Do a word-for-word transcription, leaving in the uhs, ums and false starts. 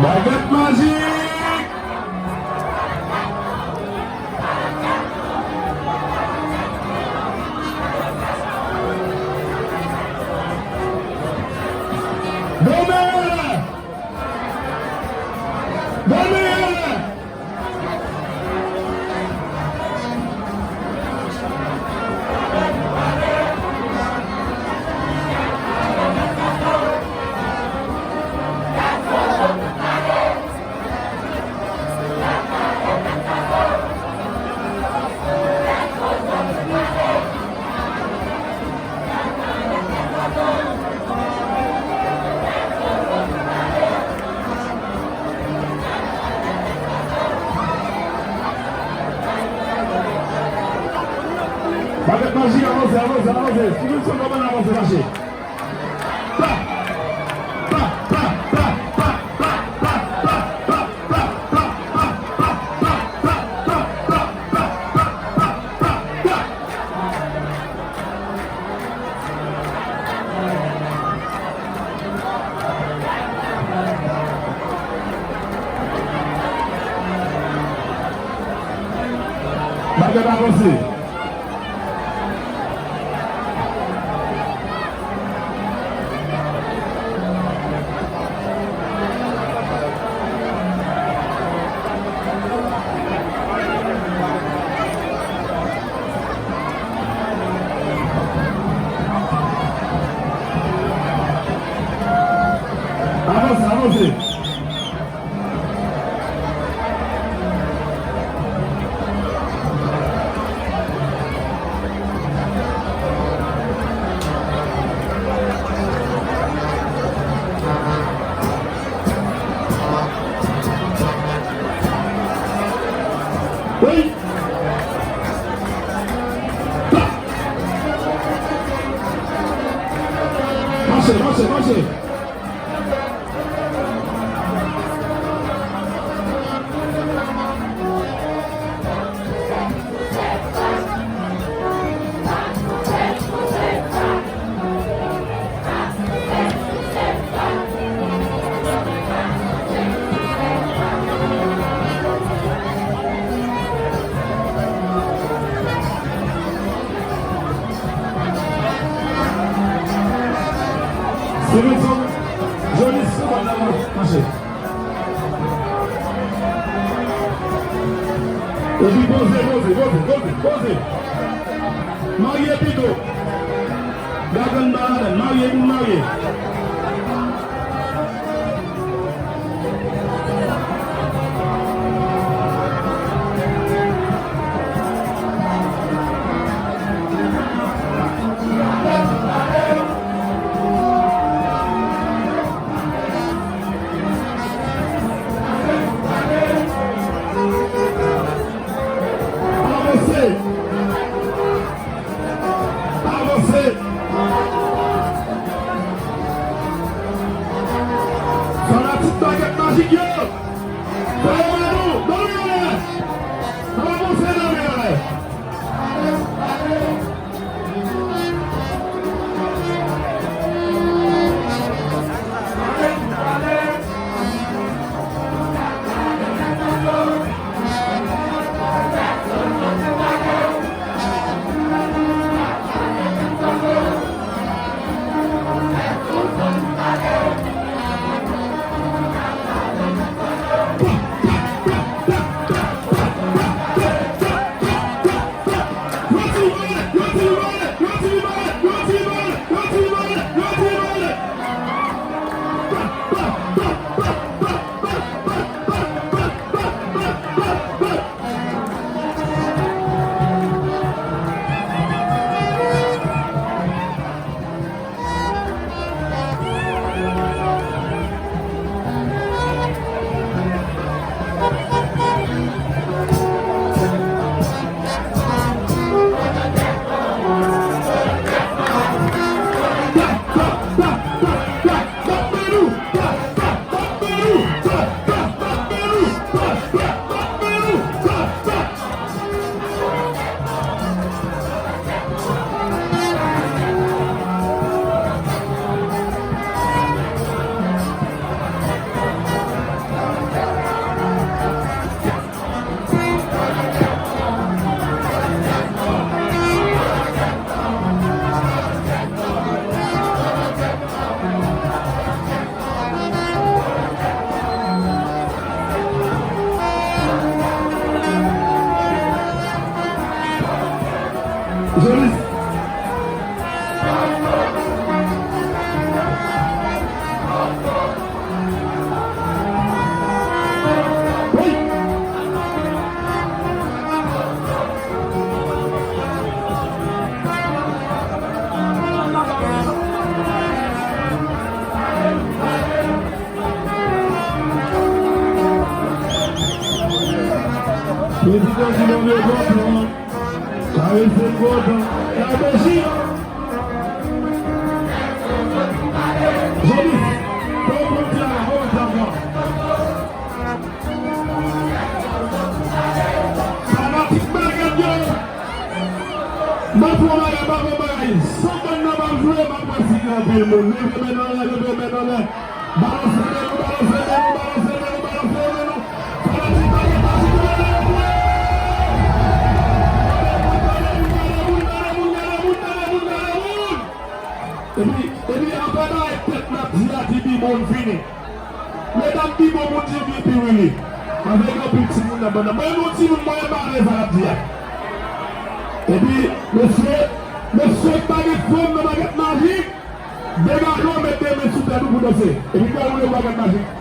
Bagèt majik! Bon, men yo la! Bon, men yo la! Bagèt majik, avanse, avanse, avanse. Si nou sot kòmann avanse, mache. Pa! Pa! Bagay avanse. Avanse, avanse. Wi. Pa. Mache, mache, mache. Stevenson, Jonis, se pa nan mache. Epi poze, poze, poze, poze, poze. Marye pito. Gagann pa ladann, marye pou marye. Avanse! Avanse! Fanatik Bagèt Majik yo! Fè yo wè nou! Nan men yo lè! Avanse nan men yo lè! Jolis. Prezidan Junior Legrand, Karese Gòd, Kabeji. Jolis, fò w pran ti a la, fò w pran ti a la. Fanatik Baget yo. M ap fè yon bagay, m ap fè yon bagay. San bann nan p ap jwe, m ap wè si gen anpil moun. Leve men n anlè, leve men n anlè. Balanse men nou, balanse men nou, balanse men nou, balanse men nou. Fanatik Baget pa sou men nou. Epi, epi, anpè bay tèt n ap di a di Bibon fini. Medam Bibon moun di pi pi wi li. Avèk anpil timoun nan bann nan. Mwen yon timoun mwen bare sa l ap di a. Epi, mesye, mesye k pa gen fanm nan bagèt majik, degaje w met de men sou tèt ou pou danse. Epi, dewoule bagèt majik.